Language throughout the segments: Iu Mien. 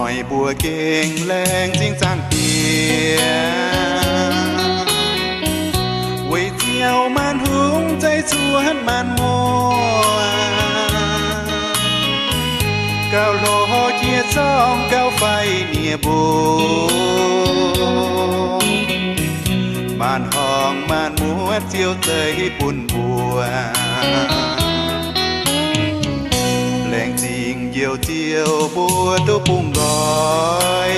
Meih mbuo gengh laengz zingh Zaangc Diex, weic ziouc maanc hungh zeiv cuotv maanc muoz, gauh hlo jiex zorng gauh faix nie mbuo. Maanc horngh maanc muotv Ziouv zeiv bun mbuo. Laengz zingh Njoux Ziouv mbuo duqv bungx nqoi.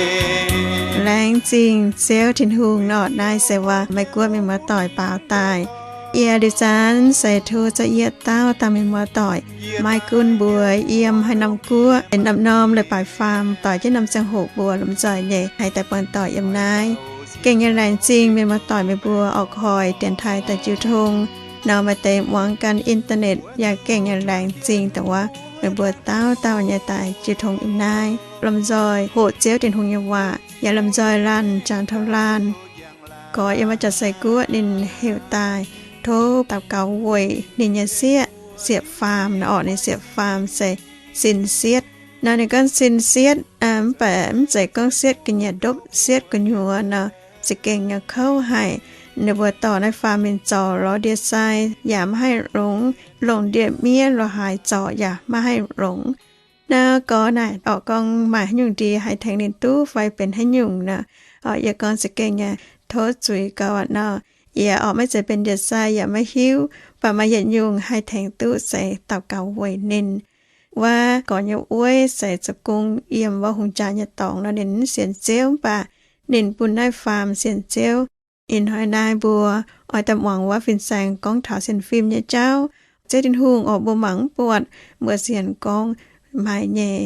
Laengz zingh Ziouv Tin-Hungh nor. Naaiv se waac Meiv Guoqv mienh muoz-doic baaux daaih. Yie liuz zanc se tov za'yietv dauh dauh mienh muoz-doic, maiv gunv mbuo yiem haaix norm guoqv, norm-norm leiz-baaix faam doix jienv norm ziangh hoc mbuo lomh nzoih nyei haih daaih buangh doic yiem naaiv. Gengh nyei laengz zingh mienh muoz-doic meih mbuo oix koi dienx taaix daaih jiu tong nor, maaih deix muangx ganh internet. Yaac gengh nyei laengz zingh dongh wuov meih mbuo dauh dauh nyei daaih jiu tong yiem naaiv. Lomh nzoih hoqc Ziouv Tin-Hungh nyei waac, yaac lomh nzoih laanh jangx taux laanh. Gorx yiem wuov Jaav-Sai Guoqv ninh heuc daaih tov daux gaux weic ninh nyei sieqv, sieqv faam nor. Orqc, ninh sieqv faam se sin sietv nor. Ninh gorngv sin sietv mv baac mv zeiz gorngv sietv ga'nyiec ndopv, sietv gu'nyuoz nor, za'gengh nyei kouv haic. Ninh mbuo dorh naaiv faam mingh zorc lorz ndie-sai yaac maiv haih longx, longc ndie-miev lorz haaix zorc yaac maiv haih longx. Naaiv gorx naaic orqc, gorngv maaih haaix nyungc ndie haih tengx ninh duqv fai benx haaix nyungc nor, orqc, yie gorngv za'gengh nyei tov zuiz gauh aqv nor. Yie orqc maiv zeiz benx ndie-sai yaac maiv hiuv, mv baac maaih yietc nyungc haih tengx duqv se daux gaux weic ninh. Wuov gorx nyei wuov se zoux gong yiem wuov hungh jaa nyei dorngx nor, ninh mv sienx Ziouv, mv baac ninh bun naaiv faam sienx Ziouv. Ih hnoi naaiv mbuo oix daaih muangx wuov fin-saeng gorngv taux sienx fim nyei jauv. Ziouv Tin-Hungh orqc, mbuo mangc mv buatc, mbuo sienx gorngv maaih nyei.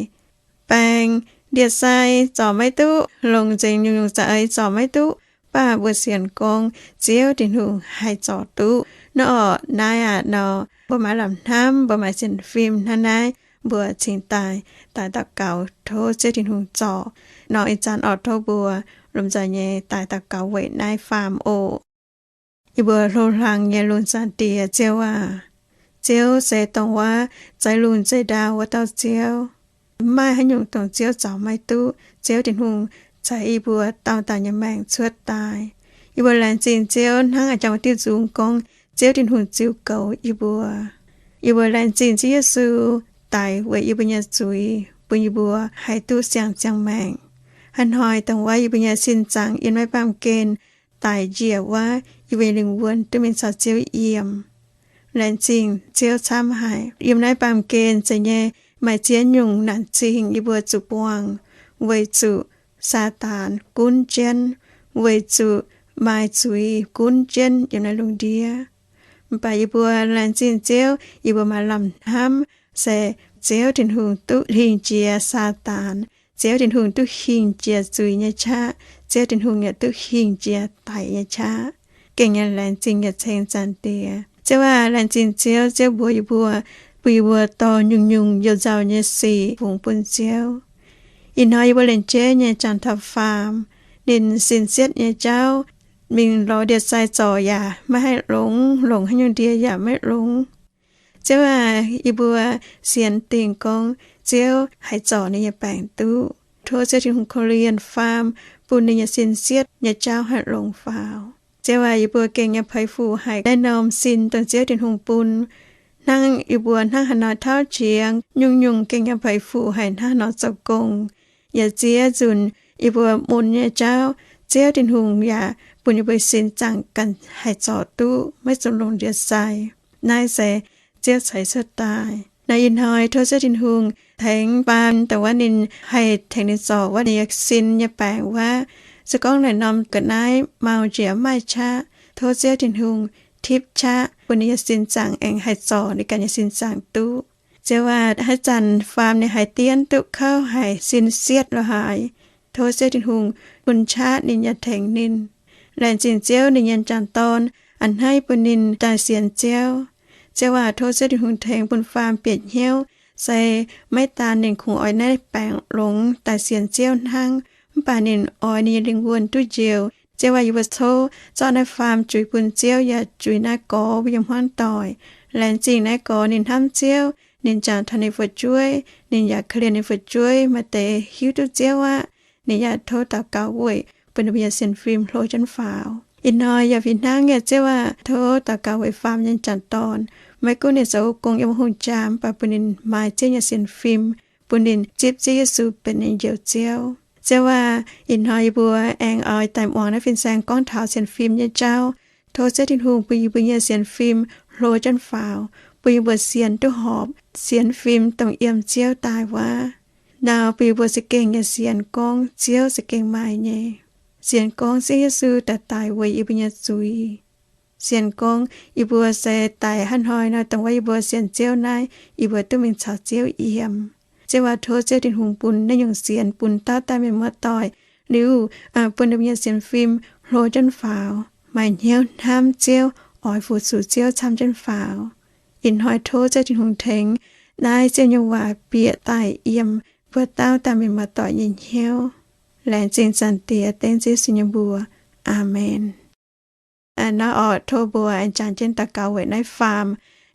Baeng ndie-sai zorc maiv duqv, longc nzengc nyungc-nyungc za'eix zorc maiv duqv, mv baac mbuo sienx gorngv Ziouv Tin-Hungh haih zorc duqv. Nor orqc, naaiv aqv nor, mbuo maaih lamh hnamv, mbuo maaih sienx fim hnangv naaiv, mbuo cingx daaih, daaih daux gaux tov Ziouv Tin-Hungh zorc. Nor ih zanc orqc, tov mbuo lomh nzoih nyei daaih daux gaux weic naaiv faam oc. Yie mbuo hlo hlang nyei lungh zaangc Diex Ziouv aac, Ziouv se dongh wuov zeix lungh zeix ndau wuov dauh Ziouv. Mv maaih haaix nyungc dongh Ziouv zaux maiv duqv. Ziouv Tin-Hungh ceix yie mbuo dauh dauh nyei maengc cuotv daaih. Yie mbuo laengz zingh Ziouv hnangv a'jangc wuov diuh nzung gorngv, Ziouv Tin-Hungh ziux goux yie mbuo. Yie mbuo laengz zingh Ziouv Yesu daic weic yie mbuo nyei zuiz, bun yie mbuo haih duqv siang-ziangh maengc. Haaix hnoi dongh wuov yie mbuo nyei sin zaangc yiem naaiv baamh gen daic njiec wuov, yie mbuo nyei lingh wuonh duqv mingh caux Ziouv yiem. Laengz zingh Ziouv camv haic. Yiem naaiv baamh gen zeiz nyei maaih ziex nyungc naanc zingh yie mbuo zuqc buangh, weic zuqc Saadaan gunv jienv, weic zuqc maaih zuiz gunv jienv yiem naaiv lungh ndiev. Mv baac yie mbuo laengz zingh Ziouv, yie mbuo maaih lamh hnamv se Ziouv Tin-Hungh duqv hingh jiex Saadaan, Ziouv Tin-Hungh duqv hingh jiex zuiz nyei qaqv, Ziouv Tin-Hungh yaac duqv hingh jiex daic nyei qaqv. Gengh nyei laengz zingh yietc ceng Zaangc Diex. Ziouv aac, laengz zingh Ziouv, Ziouv mbuox yie mbuo, bun yie mbuo dorh nyungc-nyungc youh nzauh nyei sic fungx bun Ziouv. Ih hnoi yie mbuo lengc jeiv nyei jangx taux faam, ninh sin sietv nyei jauv, mingh lorz ndie-sai zorc yaac maiv haih longx, longc haaix nyungc ndie yaac maiv longx. Ziouv aac, yie mbuo sienx dingc gorngv Ziouv haih zorc ninh nyei baengc duqv. Tov Ziouv Tin-Hungh korv-lienh faam, bun ninh nyei sin sietv nyei jauv haih longx faaux. Ziouv aac, yie mbuo gengh nyei peix fuc haic naaiv norm sin dongh Ziouv Tin-Hungh bun. Hnangv yie mbuo hnangv haaix nor tauv qiex, nyungc-nyungc gengh nyei peix fuc haic hnangv haaix nor zoux gong, yaac ziex nzunc yie mbuo mun nyei jauv, Ziouv Tin-Hungh yaac bun yie mbuo sin zaangc ganh haih zorc duqv, maiv zuqc longc ndie-sai. Naaiv se Ziouv ceix cuotv daaih. Naaiv ih hnoi tov Ziouv Tin-Hungh tengx faam dongh wuov ninh haih tengx ninh zorc wuov ninh nyei sin nyei baengc wuov. Se gorngv naaic norm ga'naaiv mau njiec mv maaih qaqv, tov Ziouv Tin-Hungh tipv qaqv bun ninh nyei sin zaangc aengx haih zorc ninh ganh nyei sin zaangc duqv. Ziouv aac, haaix zanc faam ninh haiz dienv duqv kouv haic, sin sietv lo haaix, tov Ziouv Tin-Hungh bun qaqv ninh yaac tengx ninh. Laengz zingh Ziouv, ninh nyei jangc dorn a'hneiv bun ninh daaih sienx Ziouv. Ziouv aac, tov Ziouv Tin-Hungh tengx bun faam bieqc hnyouv, se maiv daan ninh kungx oix naaiv baengc longx daaih sienx Ziouv hnangv, mv baac ninh oix ninh nyei lingh wuonh duqv njoux. Ziouv aac, yie mbuo tov zorqv naaiv faam juix bun Ziouv yaac juix naaiv gorx mbuo nyei hmuangv doic. Laengz zingh naaiv gorx ninh hnamv Ziouv, Ninh jangx taux ninh fu'jueiv, ninh yaac korv-lienh ninh fu'jueiv. Maaih deix hiuv duqv Ziouv aqv, ninh yaac tov daux gaux weic bun ninh mbuo nyei sienx fim hlo jienv faaux. Ih hnoi yaac fih hnangv nyei, Ziouv aac, tov daux gaux weic faam nyei m'jangc dorn. Maiv gunv ninh zoux gong yiem hungh jaa, mv baac bun ninh maaih Ziouv nyei sienx fim, bun ninh zipv Ziouv Yesu benx ninh njoux Ziouv. Ziouv aac, ih hnoi yie mbuo aengx oix daaih muangx naaiv fin-saeng gorngv taux sienx fim nyei jauv. Tov Ziouv Tin-Hungh bun yie mbuo nyei sienx fim hlo jienv faaux, bun yie mbuo sienx duqv horpc, sienx fim dongh yiem Ziouv daaih wuov. Nor bun yie mbuo za'gengh nyei sienx gorngv Ziouv za'gengh maaih nyei, sienx gorngv Ziouv Yesu daaih daic weic yie mbuo nyei zuiz. Sienx gorngv yie mbuo se daic hnangv hnoi nor, dongh wuov yie mbuo sienx Ziouv naaiv, yie mbuo duqv mingh caux Ziouv yiem. Ziouv aac, tov Ziouv Tin-Hungh bun naaiv nyungc sienx bun dauh dauh mienh muoz-doic, liuz bun ninh mbuo nyei sienx fim hlo jienv faaux, maaih hnyouv hnamv Ziouv, oix fu-sux Ziouv camv jienv faaux. Ih hnoi tov Ziouv Tin-Hungh tengx naaiv Ziouv nyei waac bieqc daaih yiem mbuo dauh dauh mienh muoz-doic nyei hnyouv. Laengz zingh Zaangc Diex, dengv Ziouv Yesu nyei mbuox. Aamen. Nor orqc, tov mbuo aengx jangx jienv daux gaux weic naaiv faam.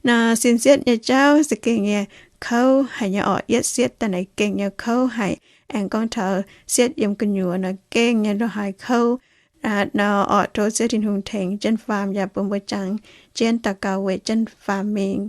Nor sin sietv nyei jauv za'gengh nyei kouv haic nyei orqc, yietv sietv daaih naaic gengh nyei kouv haic. Aengx gorngv taux sietv yiem gu'nyuoz nor gengh nyei ndongc haaix kouv. Nor orqc, tov Ziouv Tin-Hungh tengx jienv faam yaac bun mbuo jangx jienv daux gaux weic jienv faam mingh.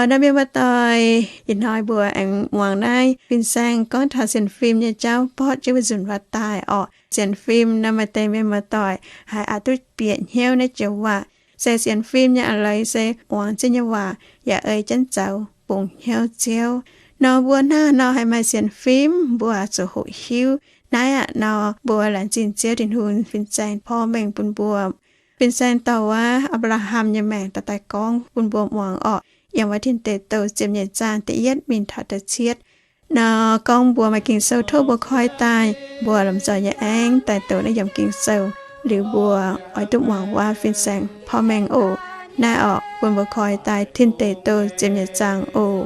Nor mienh muoz-doic, ih hnoi mbuo aengx muangx naaiv fin-saeng gorngv taux sienx fim nyei jauv, borqv jienv wuov nzunc waac daaih orqc. Sienx fim nor maaih deix mienh muoz-doic haiz aqc duqv bieqc hnyouv naaiv joux waac. Se sienx fim nyei a'leiz se muangx Ziouv nyei waac yaac ei jienv zoux bungx hnyouv Ziouv. Nor mbuo hnangv nor haiz maaih sienx fim, mbuo zuqc hoqc hiuv. Naaiv aqv nor mbuo laengz zingh Ziouv Tin-Hungh fin-saeng porv mengh bun mbuo. Fin-saeng dorh wuov Apc^laa^ham nyei maengc daaih daaih gorngv bun mbuo muangx orqc. Yiem wuov Tin Deic Douh ziepc nyeic zaang da'yietv mingh taux da'cietv. Nor gorngv mbuo maaih Ging-Sou tov mbuo koi daaih, mbuo lomh nzoih nyei aengv daaih doqc naaiv yiemc Ging-Sou, liuz mbuo oix duqv muangx wuov fin-saeng porv mengh oc. Naaiv orqc, bun mbuo koi daaih Tin Deic Douh ziepc nyeic zaang oc.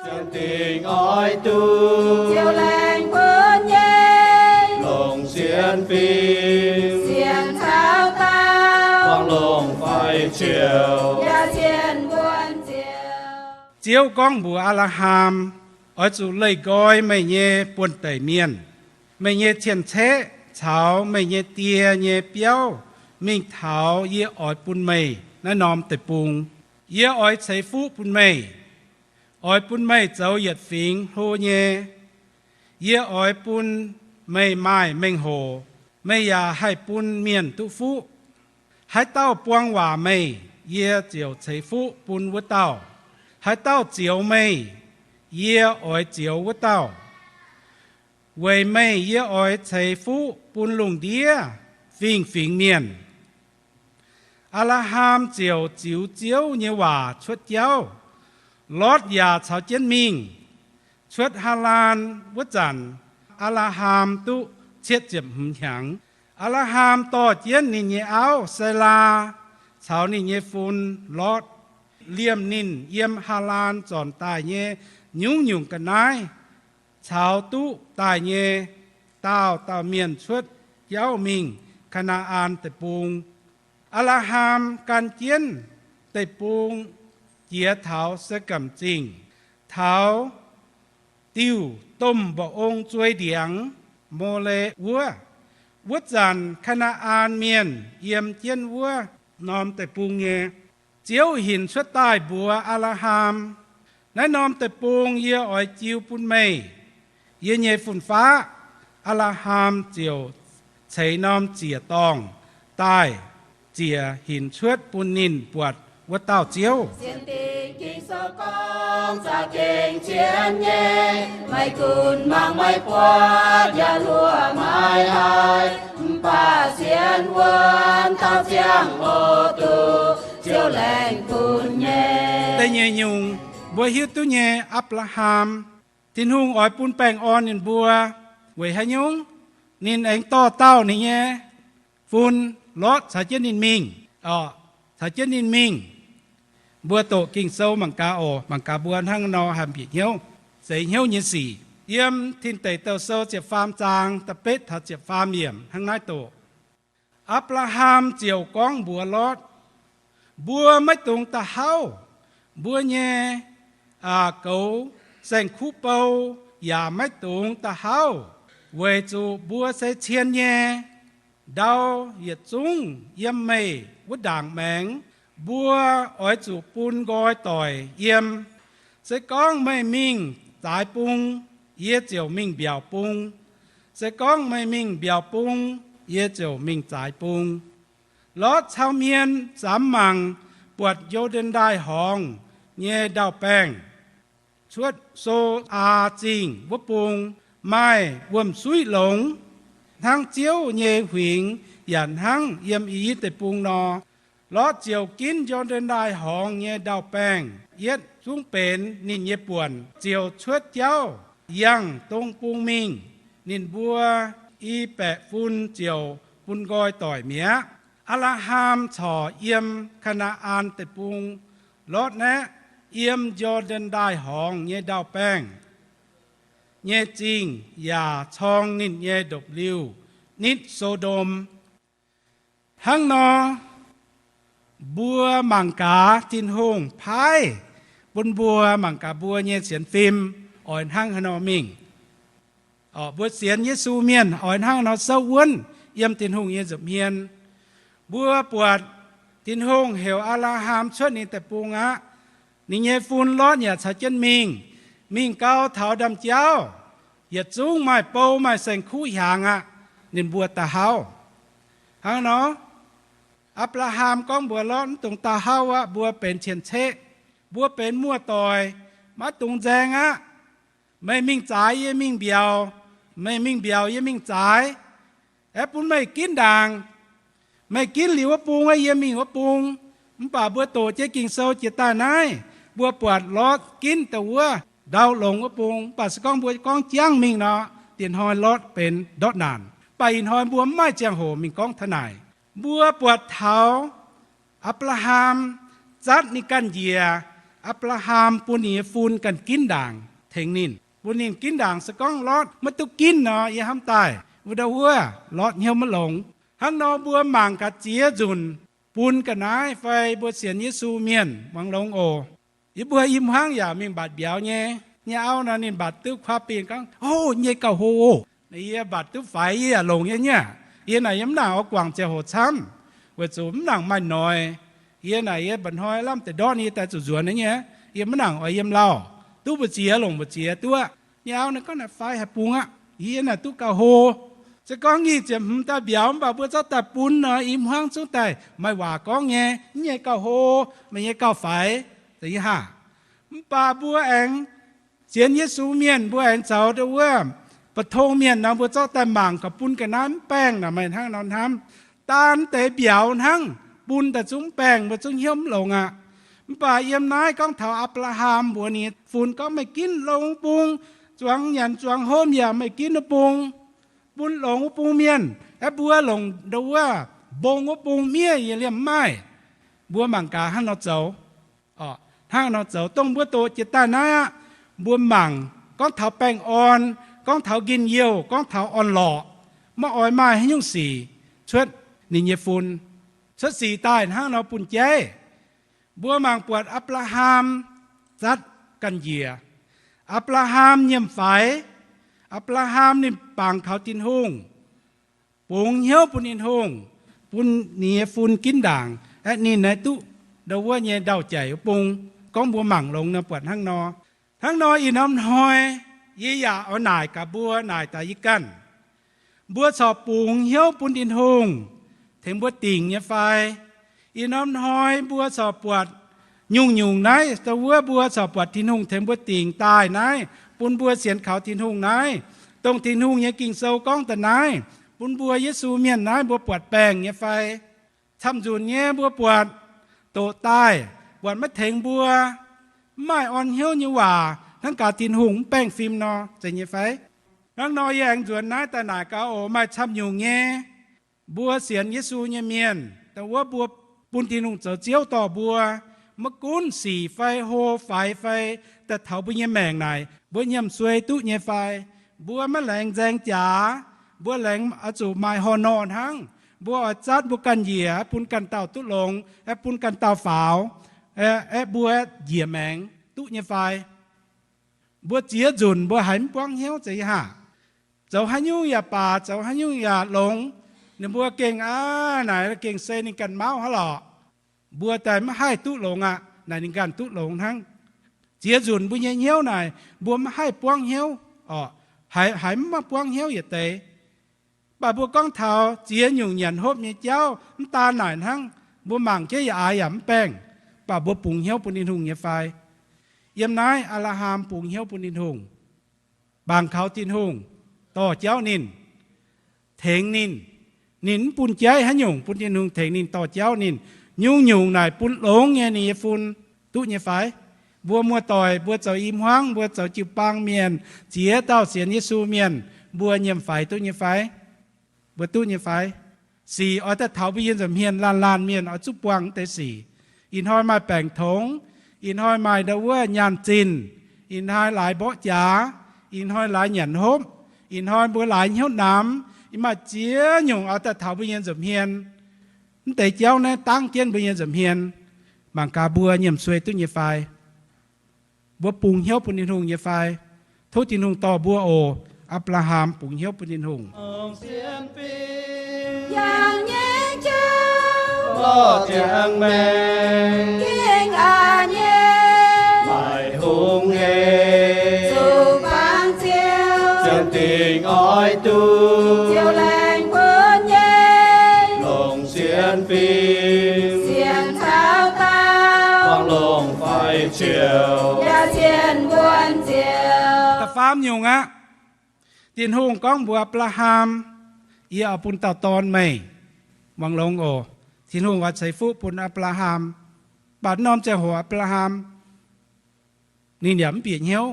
Ziouv dingc oix duqv Ziouv laengz bun nyei, longc sienx fim, sienx caux dauh, buangh longc fai ciouv, yaac sienx wuonx Ziouv. Ziouv gorngv mbuox Apc^laa^ham, Oix zuqc leih nqoi meih nyei buonv-deic mienh, meih nyei cien-ceqv caux meih nyei die nyei biauv mingh taux yie oix bun meih naaiv norm deic-bung. Yie oix ceix fuqv bun meih, oix bun meih zoux yietc fingx hlo nyei. Yie oix bun meih maaih mengh hoc, meih yaac haih bun mienh duqv fuqv. Haaix dauh buang waac meih, yie ziouc ceix fuqv bun wuov dauh. Haaix dauh zioux meih, yie oix zioux wuov dauh. Weic meih yie oix ceix fuqv bun lungh ndiev fingx-fingx mienh. Apc^laa^ham ziouc ziux Ziouv nyei waac cuotv jauv. Lotv yaac caux jienv mingh. Cuotv Haalaan wuov zanc, Apc^laa^ham duqv cietv ziepc hmz hnyangx. Apc^laa^ham dorh jienv ninh nyei auv, Saalaa, caux ninh nyei fun, Lotv, liemh ninh yiem Haalaan zornc daaih nyei nyungc-nyungc ga'naaiv, caux duqv daaih nyei daauh dauh mienh cuotv jauv mingh Kaa^naa^an Deic-Bung. Apc^laa^ham gan jienv deic-bung jiex taux Sekamx Zingh, taux diuh domh mba'ong zuei ndiangx, Mole wuov. Wuov zanc Kaa^naa^an Mienh yiem jienv wuov norm deic-bung nyei. Ziouv hinc cuotv daaih mbuox Apc^laa^ham, Naaiv norm deic-bung yie oix jiu bun meih, yie nyei fun-faqv. Apc^laa^ham ziouc ceix norm ziec-dorngh daaih, ziec hinc cuotv bun ninh buatc wuov dauh Ziouv. Sienx Ging-Sou gorngv za'gengh zien nyei, maiv gunv mangc maiv buatc yaac hluoqc maiv haih, mv baac sienx wuonx taux ziangh hoc duqv Ziouv laengz bun nyei. Da'nyeic nyungc, mbuo hiuv duqv nyei, Apc^laa^ham, Tin-Hungh oix bun baengh orn ninh mbuo. Weic haaix nyungc? Ninh aengx dorh dauh ninh nyei fun, Lotv, caux jienv ninh mingh. Caux jienv ninh mingh. Mbuo doqc Ging-Sou mangc gaax oc. Mangc gaax mbuo hnangv nor haih bieqc hnyouv, seix hnyouv nyei sic. Yiem Tin Deic Douh Sou ziepc faam zaang da'betv taux ziepc faam yiemc hnangv naaiv doqc, Apc^laa^ham ziouc gorngv mbuox Lotv, Mbuo maiv dungx da'hauv. Mbuo nyei goux saeng-kuv bou yaac maiv dungx da'hauv, weic zuqc mbuo se cien nyei. Ndau yietc zungv yiem meih wuov ndaangc maengx, mbuo oix zuqc bun nqoi doic yiem. Se gorngv meih mingh zaaix bung, yie ziouc mingh mbiaauc bung. Se gorngv meih mingh mbiaauc bung, yie ziouc mingh zaaix bung. Lotv cau hmien samx mangc buatc Yo^nden Ndaaih Horngz nyei ndau-baengh, cuotv So^aa Zingh wuov bung, maaih wuom-suiv longx, hnangv Ziouv nyei huingx yaac hnangv yiem I^yipv Deic-Bung nor. Lotv ziouc ginv Yo^nden Ndaaih Horngz nyei ndau-baengh, yietv zungv benx ninh nyei buonc, ziouc cuotv jauv yangh dong bung mingh. Ninh mbuo i baeqc fun ziouc bun nqoi doic mi'aqv. Aa^laa^ham corc yiem Kaa^naa^an Deic-Bung. Lotv aeqv, yiem Yo^nden Ndaaih Horngz nyei ndau-baengh nyei zingh yaac corng ninh nyei ndopv-liuh nitv So^ndom. Hnangv nor, mbuo mangc gaax Tin-Hungh paaiv bun mbuo, mangc gaax mbuo nyei sienx fim oix hnangv haaix nor mingh. Mbuo sienx Yesu mienh oix hnangv haaix nor souv wuonv yiem Tin-Hungh nyei nza'hmien. Mbuo buatc Tin-Hungh heuc Aa^laa^ham cuotv ninh deic-bung aqv. Ninh nyei fun Lotv yaac caux jienv mingh. Mingh gau taux ndaamv-jauv, yietc zungv maaih bou maaih saeng-kuv hiaangx aqv. Ninh mbuo da'hauv. Hnangv nor, Apc^laa^ham gorngv mbuox Lotv, mv dungx da'hauv aqv. Mbuo benx cien-ceqv, mbuo benx muoz-doic, maiv dungx nzaeng aqv. Meih mingh zaaix, yie mingh mbiauz. Meih mingh mbiauz, yie mingh zaaix. Aeqv, bun meih ginv ndaangc. Meih ginv liuz wuov bung, yie mingh wuov bung. Mv baac mbuo doqc jienv Ging-Sou jiex daaih naaiv, mbuo buatc Lotv ginv da'wuov ndau longx wuov bung. Mv baac se gorngv mbuo gorngv jangv mingh nor, diex hnoi Lotv benx ndortv naanc. Mv baac ih hnoi mbuo mv maaih ziangh hoc mingh gorngv taux naaic. Mbuo buatc taux Apc^laa^ham zatv ninh ganh njiec. Apc^laa^ham bun ninh nyei fun ganh ginv ndaangc tengx ninh, bun ninh ginv ndaangc. Se gorngv Lotv maiv duqv ginv nor, yie hnamv daaih wuov ndau wuov Lotv hnyouv maiv longx. Hnangv nor mbuo mangc gaax ziex nzunc bun ga'naaiv fai mbuo sienx Yesu mienh muangx longx oc. Yie mbuo i hmuangv yaac mingh mbatc mbiauz nyei. Nyei auv nor ninh mbatc duqv kuaaiv bingh gorngv, O, nyei gauh hlo oc. Yie mbatc duqv faix, yie yaac longc nyei nyei. Yie naaic yie mv nangc oix guangc ziangh hoc camv, weic zuqc mv nangc maaih noiz. Yie naaic yie mba'hnoi lamh deix ndortv yie daaih zuqc nzuonx nyei. Yie mv nangc oix yiem lauh, duqv mbu'ziex longc mbu'ziex duqv. Nyei auv naaic gorngv, Naaic faix haic bung aqv. Yie naaic duqv gauh hlo. Se gorngv nyic ziepc hmz daaih mbiauz mv baac mbuo zorqv daaih bun nor, i hmuangv zungv daaih maaih waac gorngv nyei, mv nyei gauh hlo, meih nyei gauh faix. Mv baac mbuo aengx sienx Yesu mienh, mbuo aengx zoux ndau wuov mbu'tong mienh nor, mbuo zorqv daaih mangc gaax bun ga'naaiv mv baengh naaic maaih hnangv nor hnamv. Daan deix mbiauz hnangv, bun daaih zungv mv baengh, mbuo zungv hnyouv mv longx aqv. Mv baac yiem naaiv gorngv taux Apc^laa^ham mbuox ninh nyei fun gorngv, Meih ginv longx bung, zuangx nyanc zuangx hom yaac meih ginv wuov bung, bun longx wuov bung mienh. Aeqv, mbuo longc ndau wuov mbong wuov bung miev yie liemh mv maaih. Mbuo mangc gaax hnangv nor zoux. Hnangv nor zoux dongh mbuo doqc jiex daaih naaiv aqv. Mbuo mangc gorngv taux baengh orn, gorngv taux njien-youh, gorngv taux orn-lorqc, maiv oix maaih haaix nyungc sic cuotv ninh nyei fun. Cuotv sic daaih hnangv nor bun jaiv. Mbuo mangc buatc Apc^laa^ham zatv ganh njiec. Apc^laa^ham nyiemc faix. Apc^laa^ham ninh bangc kaux Tin-Hungh, bungx hnyouv bun Tin-Hungh, bun ninh nyei fun ginv ndaangc, aeqv, ninh naaiv duqv ndau wuov nyei ndau-jaic wuov bung. Gorngv mbuo mangc longx nor buatc hnangv nor. Hnangv nor ih norm hnoi yie yaac oix naaic gaax mbuo, naaic daaih yie ganh, mbuo corc bungx hnyouv bun Tin-Hungh tengx mbuo dingc nyei fai? Ih norm hnoi mbuo corc buatc nyungc-nyungc naaiv ndau wuov, mbuo corc buatc Tin-Hungh tengx mbuo dingc daaih naaiv, bun mbuo sienx kaux Tin-Hungh naaiv, dongh Tin-Hungh nyei Ging-Sou gorngv daaih naaiv, bun mbuo Yesu mienh naaiv mbuo buatc baengh nyei fai? Camv-nzunc nyei mbuo buatc doqc daaih, buatc maiv tengx mbuo, mv maaih orn hnyouv nyei waac hnangv gaax Tin-Hungh mv baengh fim nor, zeiz nyei fai? Hnangv nor yie aengx nzuonx naaiv daaih naaic gaax oc. Maaih camv-nyungc nyei mbuo sienx Yesu nyei mienh, dongh wuov mbuo bun Tin-Hungh zoux Ziouv dorh mbuo, maiv gunv sic fai hlo faix fai daaih taux mbuo nyei maengc naaic mbuo nyiemc suei duqv nyei fai, mbuo maiv laengz nzaeng jaax, mbuo laengz oix zuqc maaih horh norh hnangv, mbuo oix zatv mbuo ganh njiec, bun ganh dauh duqv longx, bun ganh dauh faaux. aeqv, mbuo njiec maengc duqv nyei fai? Mbuo ziex nzunc mbuo haiz mv buangv hnyouv zeiz haah? Zoux haaix nyungc yaac baac, zoux haaix nyungc yaac longx, ninh mbuo gengh aav naaic gengh se ninh ganh mauv hnangv lorqc. Mbuo daaih maiv haih duqv longx aqv. Naaic ninh ganh duqv longx hnangv. Ziex nzunc mbuo nyei hnyouv naaic mbuo maiv haih buangv hnyouv, haiz mv maaih buangv hnyouv yietc deix. Mv baac mbuo gorngv taux ziex nyungc nyanc hopv nyei jauv mv daan naaic hnangv, mbuo mangc jienv yaac aaix yaac mv baengh, mv baac mbuo bungx hnyouv bun Tin-Hungh nyei fai? Yiem naaiv Apc^laa^ham bungx hnyouv bun Tin-Hungh, bangc kaux Tin-Hungh dorh jauv ninh, tengx ninh. Ninh mv bun jaiv haaix nyungc, bun Tin-Hungh tengx ninh dorh jauv ninh. Nyungc-nyungc naaic bun longx nyei ninh nyei fun duqv nyei fai? Mbuo muoz-doic mbuo zoux i hmuangv, mbuo zoux jiu-baang mienh, ziex dauh sienx Yesu mienh, mbuo nyiemc faix duqv nyei fai? Mbuo duqv nyei fai? Sic oix daaih taux mbuo yiem nza'hmien, laanh laanh mienh oix zuqc buangh wuov deix sic. Ih hnoi maaih baengc tongx, ih hnoi maaih ndau wuov nyaanh zinh, ih hnoi laaix mborqv jaax, ih hnoi laaix nyanc hopv, ih hnoi mbuo laaix hnyouv namx, yie maaih ziex nyungc oix daaih taux mbuo nyei nza'hmien. Mv deix jauv naaiv dangv jienv mbuo nyei nza'hmien, mangc gaax mbuo nyiemc suei duqv nyei fai? Mbuo bungx hnyouv bun Tin-Hungh nyei fai? Tov Tin-Hungh dorh mbuo oc. Apc^laa^ham bungx hnyouv bun Tin-Hungh. Yangh nyei jauv, lorh ziangx maengx, gengh aqc nyei, maaih hungh nyei, zuqc bangc Ziouv, ziangh dingc oix duqv, Ziouv laengz bun nyei, longc sienx fim, sienx taux daauh, buangh longc fai ziouc, yaac sienx wuonx Ziouv. Da'faam nyungc aqv. Tin-Hungh gorngv mbuox Apc^laa^ham, Yie oix bun dauh dorn meih. Muangx longx oc. Tin-Hungh oix ceix fuqv bun Apc^laa^ham. Mv baac norm ziangh hoc Apc^laa^ham ninh yaac mv bieqc hnyouv.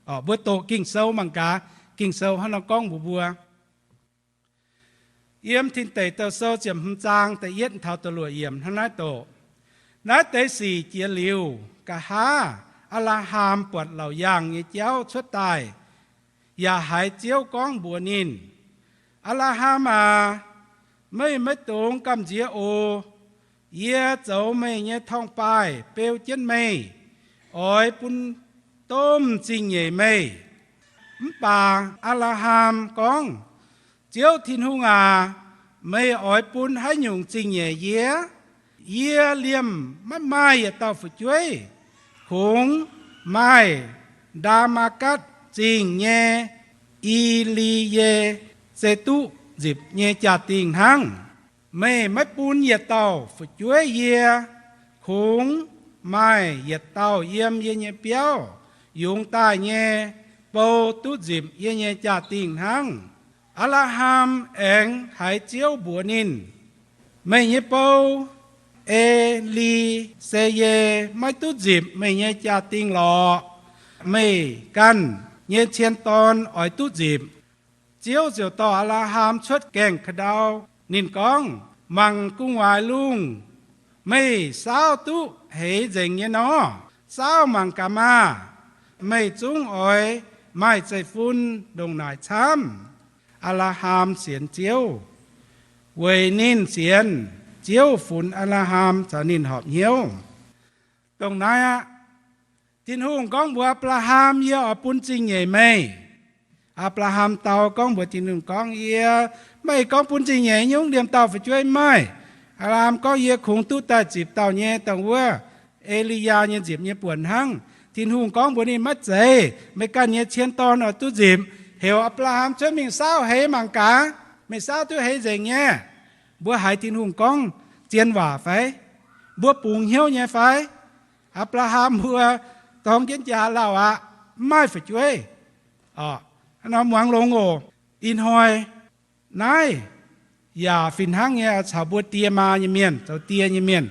Mbuo doqc Ging-Sou mangc gaax, Ging-Sou hnangv nor gorngv mbuox mbuo. Yiem Tin Deic Douh Sou ziepc hmz zaang da'yietv taux da'luoqc yiemc hnangv naaiv doqc, Naaiv deix sic jiex liuz, nqa'haav Apc^laa^ham buatc laauc yaangh nyei jauv cuotv daaih, yaac haiz Ziouv gorngv mbuox ninh, Apc^laa^ham aac, meih maiv dungx gamh nziex oc. Yie zoux meih nyei torngv-baaih beu jienv meih, oix bun domh zingh nyeic meih. Mv baac Apc^laa^ham gorngv, Ziouv Tin-Hungh aac, meih oix bun haaix nyungc zingh nyeic yie? Yie liemh maiv maaih yietc dauh fu'jueiv. Kungx maaih Ndaa^matv^gatc Zingh nyei I^li^ye se duqv nzipc nyei jaa-dingh hnangv. Meih maiv bun yietc dauh fu'jueiv yie. Kungx maaih yietc dauh yiem yie nyei biauv yungz daaih nyei bou duqv nzipc yie nyei jaa-dingh hnangv. Apc^laa^ham aengx haiz Ziouv mbuox ninh, Meih nyei bou, E^li^se^ye, maiv duqv nzipc meih nyei jaa-dingh lorqc. Meih ganh nyei cien dorn oix duqv nzipc. Ziouv ziouc dorh Apc^laa^ham cuotv gaengh ka'ndau. Ninh gorngv, Mangc gu'nguaaz lungh, meih saauv duqv heix nzengc nyei nor? Saauv mangc gaax maah! Meih zungv oix maaih zeiv-fun ndongc naaic camv. Apc^laa^ham sienx Ziouv, weic ninh sienx Ziouv funx Apc^laa^ham caux ninh horpc hnyouv. Dongh naaiv aqv. Tin-Hungh gorngv mbuox Apc^laa^ham, Yie oix bun zingh nyeic meih. Apc^laa^ham dau gorngv mbuox Tin-Hungh gorngv, Yie, meih gorngv bun zingh nyeic nyungc, liemh dauh fu'jueiv maiv maaih. Apc^laa^ham gorngv, Yie kungx duqv daaih nzipc dauh nyei, dongh wuov E^li^yaa nyei nzipc nyei buonc hnangv. Tin-Hungh gorngv mbuox ninh, Maiv zeiz. Meih ganh nyei cien dorn oix duqv nzipc. Heuc Apc^laa^ham cuotv mingh saauv heix mangc gaax. Meih saauv duqv heix nzengc nyei. Mbuo haiz Tin-Hungh gorngv zien waac fai? Mbuo bungx hnyouv nyei fai? Apc^laa^ham mbuo dorng jienv jaa lauh aqv, mv maaih fu'jueiv. Hnangv nor muangx longx oc. Ih hnoi naaiv yaac fih hnangv nyei caux mbuo die maa nyei mienh, zoux die nyei mienh.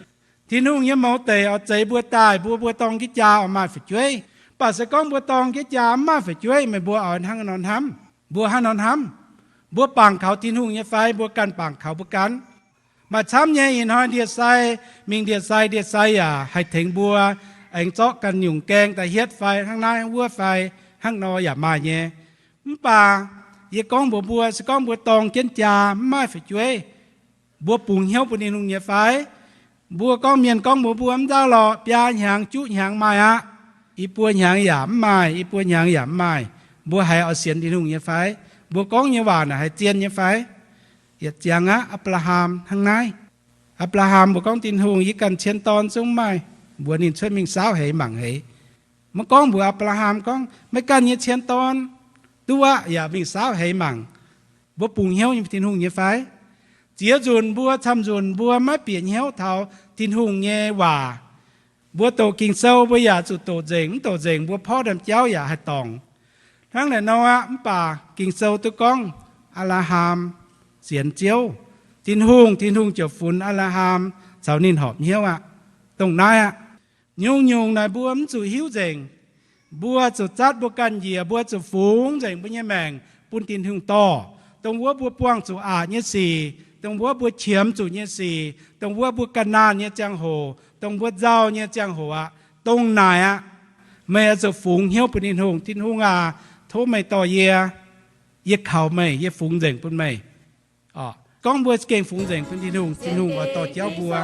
Tin-Hungh nyei mouz deic oix zeix mbuo daaih, mbuo, mbuo dorng jienv jaa oix maaih fu'jueiv. Mv baac se gorngv mbuo dorng jienv jaa mv maaih fu'jueiv, meih mbuo oix hnangv nor hnamv? Mbuo hnangv nor hnamv? Mbuo bangc kaux Tin-Hungh nyei fai mbuo ganh bangc kaux mbuo ganh? Maaih camv nyei. Ih hnoi ndie-sai, mingh ndie-sai, ndie-sai yaac haih tengx mbuo, aengx zorqv ganh nyungc gaeng daaih hietv fai hnangv naaiv hnangv wuov fai hnangv nor yaac maaih nyei. Mv baac yie gorngv mbuox mbuo, se gorngv mbuo dorng jienv jaa mv maaih fu'jueiv, mbuo bungx hnyouv bun Tin-Hungh nyei fai? Mbuo gorngv, mienh gorngv mbuox mbuo, mv nzauh lorqc, biaa hnyangx juqv hnyangx maaih aqv. I buo hnyangx yaac mv maaih, i buo hnyangx yaac mv maaih. Mbuo haiz oix sienx Tin-Hungh nyei fai? Mbuo gorngv nyei waac naaic haih zien nyei fai? Yietc ziangx aqv, Apc^laa^ham hnangv naaiv. Apc^laa^ham mbuox gorngv, Tin-Hungh, yie ganh cien dorn zungv mv maaih. Mbuox ninh cuotv mingh saauv heix mangc heix. Maiv gorngv mbuox Apc^laa^ham gorngv, Meih ganh nyei cien dorn duqv aqv, yaac mingh saauv heix mangc. Mbuo bungx hnyouv nyei Tin-Hungh nyei fai? Ziex nzunc mbuo, camv nzunc mbuo maiv bieqc hnyouv taux Tin-Hungh nyei waac. Mbuo doqc Ging-Sou mbuo yaac zuqc doqc nzengc, mv doqc nzengc mbuo porv ndaamv-jauv yaac haih dorngc. Hnangv naaic nor aqv, mv baac Ging-Sou duqv gorngv Apc^laa^ham sienx Ziouv, Tin-Hungh, Tin-Hungh ziouc funx Apc^laa^ham caux ninh horpc hnyouv aqv. Dongh naaiv aqv. Nyungc-nyungc naaic mbuo mv zuqc hiuv nzengc. Mbuo zuqc zatv mbuo ganh njiec, mbuo zuqc fungx nzengc mbuo nyei maengc bun Tin-Hungh dorh. Dongh wuov mbuo buangh zuqc aqc nyei sic, dongh wuov mbuo qiemx zuqc nyei sic, dongh wuov mbuo ga'naanh nyei ziangh hoc, dongh mbuo nzauh nyei ziangh hoc aqv, dongh naaic aqv. Meih oix zuqc fungx hnyouv bun Tin-Hungh. Tin-Hungh aac, tov meih dorh yie. Yie kaux meih, yie fungx nzengc bun meih. Gorngv mbuo gengh fungx nzengc bun Tin-Hungh, Tin-Hungh oix dorh jauv mbuo.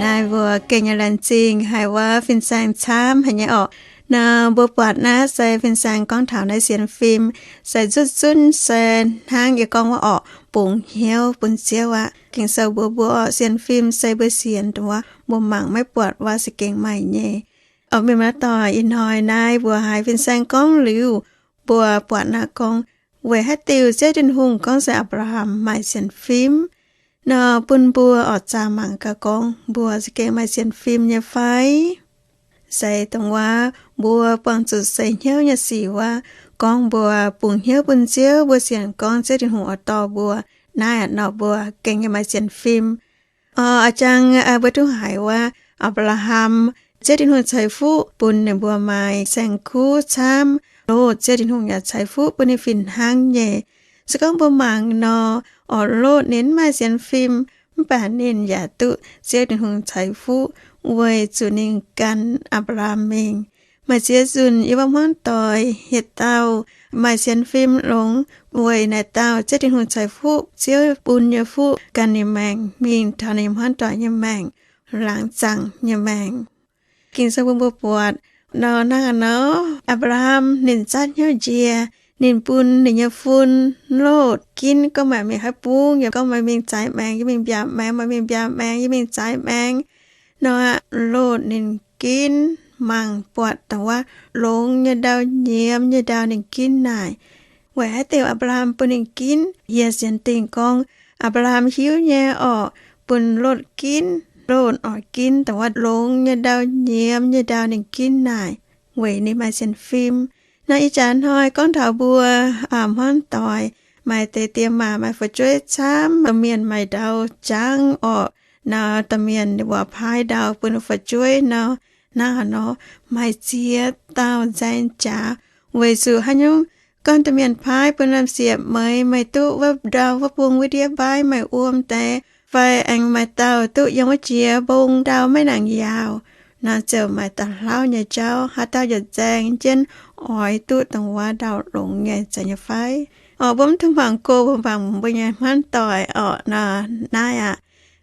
Naaiv mbuo gengh nyei laengz zingh haic wuov fin-saeng camv haic nyei orqc. Nor mbuo buatc naaiv se fin-saeng gorngv taux naaiv sienx fim, se nzutv zunv se hnangv yie gorngv wuov orqc, bungx hnyouv bun Ziouv aqv. Ging-Sou mbuox mbuo orqc, sienx fim se mbuo sienx dongh wuov mbuo mangc maiv buatc waac se gengh maaih nyei. Orqc, mienh muoz-doic, ih hnoi naaiv mbuo haiz fin-saeng gorngv liuz, mbuo buatc naaiv gorngv, weic haaix diuc Ziouv Tin-Hungh gorngv se Apc^laa^ham maaih sienx fim? Nor bun mbuo orqc zaah mangc gaax gorngv mbuo se gengh maaih sienx fim nyei fai? Se dongh wuov mbuo buangh zuqc seix hnyouv nyei sic wuov, gorngv mbuo bungx hnyouv bun Ziouv, mbuo sienx gorngv Ziouv Tin-Hungh oix dorh mbuo, naaiv nor mbuo gengh nyei maaih sienx fim. Orqc, a'jang mbuo duqv haiz wuov Apc^laa^ham, Ziouv Tin-Hungh ceix fuqv bun ninh mbuo maaih saeng-kuv camv. Lotv, Ziouv Tin-Hungh yaac ceix fuqv bun ninh fih hnangv nyei. Se gorngv mbuo mangc nor, orqc, Lotv ninh mv maaih sienx fim, mv baac ninh yaac duqv Ziouv Tin-Hungh ceix fuqv weic zuqc ninh gan Apc^laa^ham mingh. Maaih ziex nzunc yiem wuov hmuangv doic yietc dauh maaih sienx fim longx weic naaic dauh Ziouv Tin-Hungh ceix fuqv, Ziouv bun nyei fuqv gan ninh maengc mingh taux ninh hmuangv doic nyei maengc, laangz zaangc nyei maengc. Ging-Sou bun mbuo buatc nor, hnangv nor, Apc^laa^ham ninh zatv hnyouv njiec, ninh bun ninh nyei fun, Lotv, ginv, gorngv meih mingh haaix bung, yie gorngv meih mingh zaaix maengx, yie mingh mbiaauc maengx, meih mingh mbiaauc maengx, yie mingh zaaix maengx. Nor Lotv ninh ginv mangc buatc dongh wuov longx nyei ndau, nyiemz nyei ndau ninh ginv naaic. Weic haaix diuc Apc^laa^ham bun ninh ginv? Yie sienx dingh gorngv Apc^laa^ham hiuv nyei orqc, bun Lotv ginv, Lotv oix ginv dongh wuov longx nyei ndau, nyiemz nyei ndau ninh ginv naaic, weic ninh maaih sienx fim. Nor ih jaax hnoi gorngv taux mbuo hmuangv doic maaih deix diex maac maaih fu'jueiv camv, domh mienh maaih ndau jangv orqc. Nor domh mienh ninh mbuo paaiv ndau bun fu'jueiv nor, hnangv haaix nor, maaih ziex dauh nzaeng jaax. Weic zuqc haaix nyungc? Gorngv domh mienh paaiv bun lamh siec, Meih, meih duqv wuov ndau wuov bung wuov ndiev mbaiv meih wuom deix, fai aengx maaih dauh duqv yiem wuov jiex mbong ndau maiv nangc yaauc. Nor ziouc maaih da'hlauv nyei jauv, haaix dauh yietc nzaeng jienv oix duqv dongh wuov ndau longx nyei zeiz nyei fai? Orqc, mbuo mv tong mangc go, mbuo mangc mbuo nyei hmuangv doic orqc, nor naaiv aqv.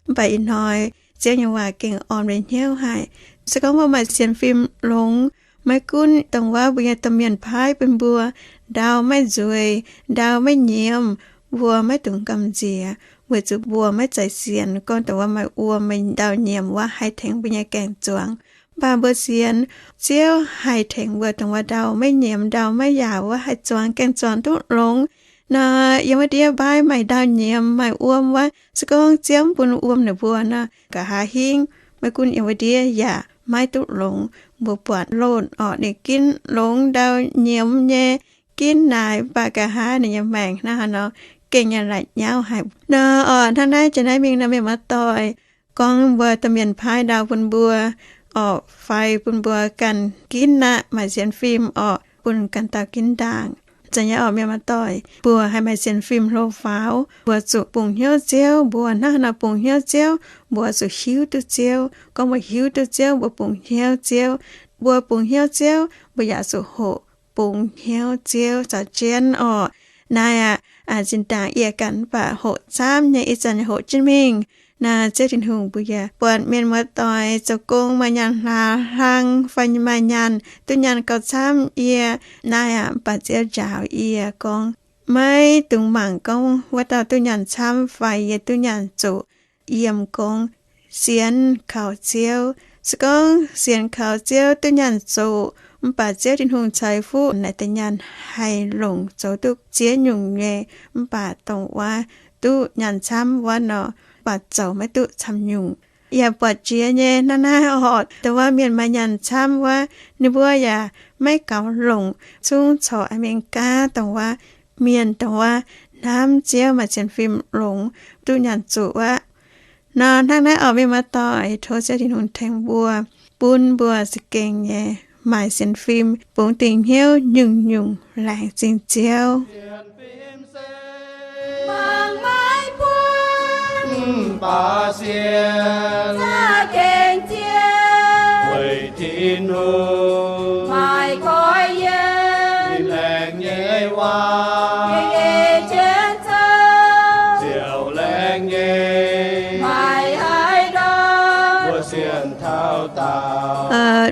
Mv baac ih hnoi Ziouv nyei waac gengh orn mbuo hnyouv haic. Se gorngv mbuo maaih sienx fim longx, maiv gunv dongh wuov mbuo nyei domh mienh paaiv bun mbuo ndau maiv nzueic, ndau maiv nyiemz, mbuo maiv dungx gamh nziex, weic zuqc mbuo maiv zeiz sienx gorngv dongh wuov maaih wuom, maaih ndau nyiemz wuov haih tengx mbuo nyei gaengh zuangx. Mv baac mbuo sienx Ziouv haih tengx mbuo dongh wuov ndau maiv nyiemz, ndau maiv yaac wuov haih zuangx, gaengh zuangx duqv longx. Nor yiem wuov ndiev mbaiv maaih ndau nyiemz, maaih wuom wuov, se gorngv Ziouv mv bun wuom ninh mbuo nor, nqa'haav hingv maiv gunv yiem wuov ndiev yaac maiv duqv longx. Mbuo buatc Lotv orqc, ninh ginv longx ndau nyiemz nyei ginv naaic, mv baac nqa'haav ninh nyei maengc hnangv haaix nor gengh nyei la'nyauv haic. Nor orqc, hnangv naaiv jiex naaiv mingh nor, mienh muoz-doic, gorngv mbuo domh mienh paaiv ndau bun mbuo orqc, fai bun mbuo ganh ginv aqv, maaih sienx fim orqc, bun ganh dauh ginv ndaangc. Zanc nyei orqc, mienh muoz-doic, mbuo haih maaih sienx fim hlo faaux, mbuo zuqc bungx hnyouv Ziouv. Mbuo hnangv haaix nor bungx hnyouv Ziouv? Mbuo zuqc hiuv duqv Ziouv. Gorngv mbuo hiuv duqv Ziouv, mbuo bungx hnyouv Ziouv. Mbuo bungx hnyouv Ziouv, mbuo yaac zuqc hoqc bungx hnyouv Ziouv caux jienv orqc. Naaiv aqv, zinh ndaangc yie ganh mv baac hoqc camv nyei, ih zanc hoqc jienv mingh. Naaiv Ziouv Tin-Hungh mbuo yaac buatc mienh muoz-doic zoux gong maaih nyaanh hlaax hlang fai maaih nyaanh duqv nyaanh gauh camv yie. Naaiv aqv, mv baac Ziouv njaaux yie gorngv, maiv dungx mangc gorngv wuov dauh duqv nyaanh camv fai yie duqv nyaanh zuqc. Yiem gorngv sienx kaux Ziouv. Se gorngv sienx kaux Ziouv duqv nyaanh zuqc, mv baac Ziouv Tin-Hungh ceix fuqv naaic deix nyaanh haih longc zoux duqv ziex nyungc nyei, mv baac dongh wuov duqv nyaanh camv wuov nor, mv baac zoux maiv duqv camv nyungc. Yaac buatc jiex nyei naaiv naaiv orqc, dongh wuov mienh maaih nyaanh camv wuov, ninh mbuo yaac maiv gaux longc, zungv corc mingh gaav dongh wuov mienh dongh wuov hnamv Ziouv maaih sienx fim longx duqv nyaanh zuqc wuov. Nor hnangv naaiv orqc, mienh muoz-doic, tov Ziouv Tin-Hungh tengx mbuo, bun mbuo za'gengh nyei maaih sienx fim, bungx dingc hnyouv nyungc-nyungc laengz zingh Ziouv.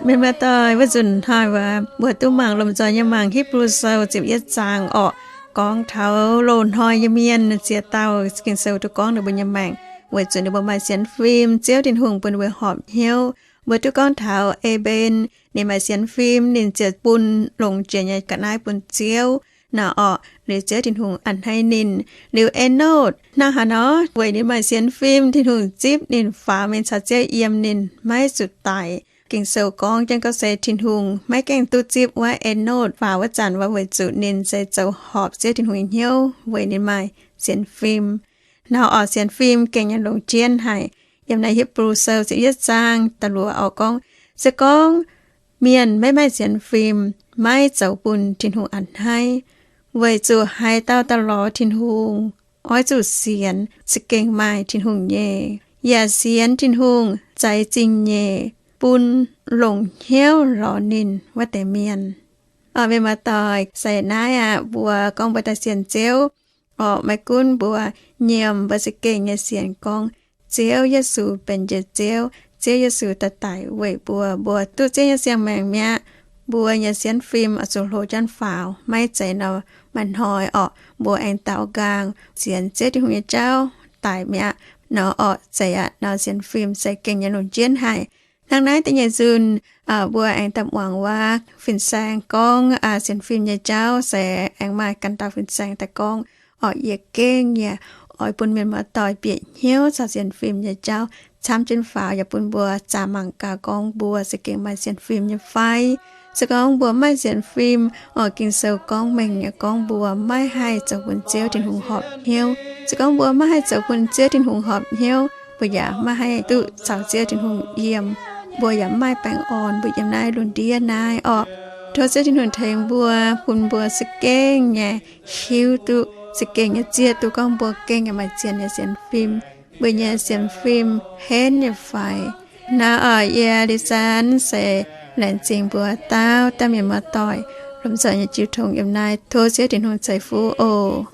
Mienh muoz-doic, wuov nzunc hnoi waac mbuo duqv mangc lomh nzoih nyei mangc Hipv^lu Sou ziepc yietv zaang orqc, gorngv taux loz-hnoi nyei mienh ziex dauh Ging-Sou duqv gorngv ninh mbuo nyei maengc, weic zuqc ninh mbuo maaih sienx fim, Ziouv Tin-Hungh bun ninh mbuo horpc hnyouv. Mbuo duqv gorngv taux E^mben, ninh maaih sienx fim, ninh ziouc bun longx jiex nyei ga'naaiv bun Ziouv nor orqc, liuz Ziouv Tin-Hungh a'hneiv ninh. Liuz Enotv hnangv haaix nor, weic ninh maaih sienx fim, Tin-Hungh zipv ninh faaux mingh caux Ziouv yiem, ninh maiv zuqc daic. Ging-Sou gorngv jienv gorngv se Tin-Hungh maiv gaengh duqv zipv wuov Enotv faaux wuov zanc wuov, weic zuqc ninh se zoux horpc Ziouv Tin-Hungh nyei hnyouv weic ninh maaih sienx fim. Nor orqc, sienx fim gengh nyei longc jienv haic. Yiem naaiv Hipv^lu Sou ziepc yietv zaang da'luoqc orqc gorngv, se gorngv mienh maiv maaih sienx fim, maiv zoux bun Tin-Hungh a'hneiv, weic zuqc haaix dauh daaih lorz Tin-Hungh oix zuqc sienx za'gengh maaih Tin-Hungh nyei, yaac sienx Tin-Hungh za'gengh nyei bun longc hnyouv lorz ninh wuov deix mienh. Orqc, mienh muoz-doic, se naaiv aqv, mbuo gorngv mbuo daaih sienx Ziouv orqc, maiv gunv mbuo nyiemc, mbuo za'gengh nyei sienx gorngv Ziouv Yesu benx njiec Ziouv, Ziouv Yesu daaih daic weic mbuo, mbuo duqv Ziouv nyei siang-maengc mi'aqv. Mbuo nyei sienx fim oix zuqc hlo jienv faaux, maiv zeiz nor maaih hnoi orqc, mbuo aengx daaux nqaang sienx Ziouv Tin-Hungh nyei jauv daic mi'aqv. Nor orqc, zeiz aqv, nor sienx fim se gengh nyei longc jienv haic. Hnangv naaiv da'nyeic nzunc, mbuo aengx daaih muangx wuov fin-saeng gorngv sienx fim nyei jauv, se aengx maaih ganh dauh fin-saeng daaih gorngv, orqc, yie gengh yaac oix bun mienh muoz-doic bieqc hnyouv caux sienx fim nyei jauv camv jienv faaux, yaac bun mbuo zaah mangc gaax gorngv mbuo za'gengh maaih sienx fim nyei fai. Se gorngv mbuo maiv maaih sienx fim, orqc, Ging-Sou gorngv mengh nyei gorngv mbuo maiv haih zoux bun Ziouv Tin-Hungh horpc hnyouv. Se gorngv mbuo maiv haih zoux bun Ziouv Tin-Hungh horpc hnyouv, mbuo yaac maiv haih duqv caux Ziouv Tin-Hungh yiem, mbuo yaac maiv maaih baengh orn mbuo yiem naaiv lungh ndiev naaiv orqc. Tov Ziouv Tin-Hungh tengx mbuo, bun mbuo za'gengh nyei hiuv duqv, za'gengh nyei zieqv duqv gorngv mbuo gengh yaac maaih zien nyei sienx fim, mbuo nyei sienx fim henv nyei fai. Nor orqc, yie Li Zanv se laengz zingh mbuo dauh dauh mienh muoz-doic lomh nzoih nyei jiu tong yiem naaiv. Tov Ziouv Tin-Hungh ceix fuqv oc.